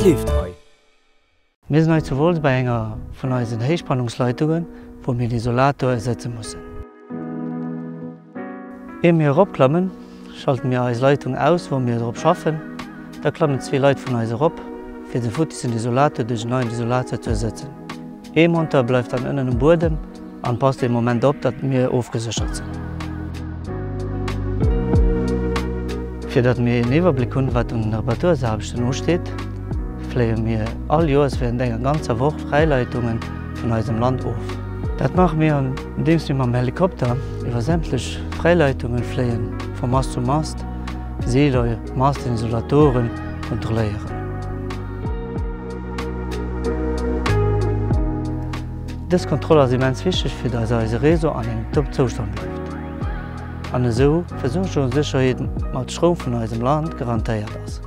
Wat leeft hei? Mir sinn hei zu Wolz bei enger vun eisen Héichspannungsleitungen, wou mir den Isolator ersetze mussen. Ier mir eropklammen, schalten mir eis Leitung aus, wou mir drop schaffen. Da klammen zwee Leit vun eis erop, fir den futtissen Isolator duerch en neien Isolator ze ersetzen. Ee Monteur bleift dann ënnen um Buedem an passt dee Moment op, datt mir ofgeséchert sinn. Fir datt mir een Iwwerbléck hunn, wat un Reparatursaarbechten usteet, fléie mir all Joers während enger ganzer Woch Fräileitungen vun eisem Land of. Dat maache mir andeems mir mam Helikopter iwwer sämtlech Fräileitungen fléien, vu Mast zu Mast, Seeler, Masten, Isolatoren kontrolléieren. Dës Kontroll ass immens wichteg fir dass eise Réseau an engem top Zoustand bleift an esou d'Versuergungssécherheet mat Stroum vun eisem Land garantéiert ass.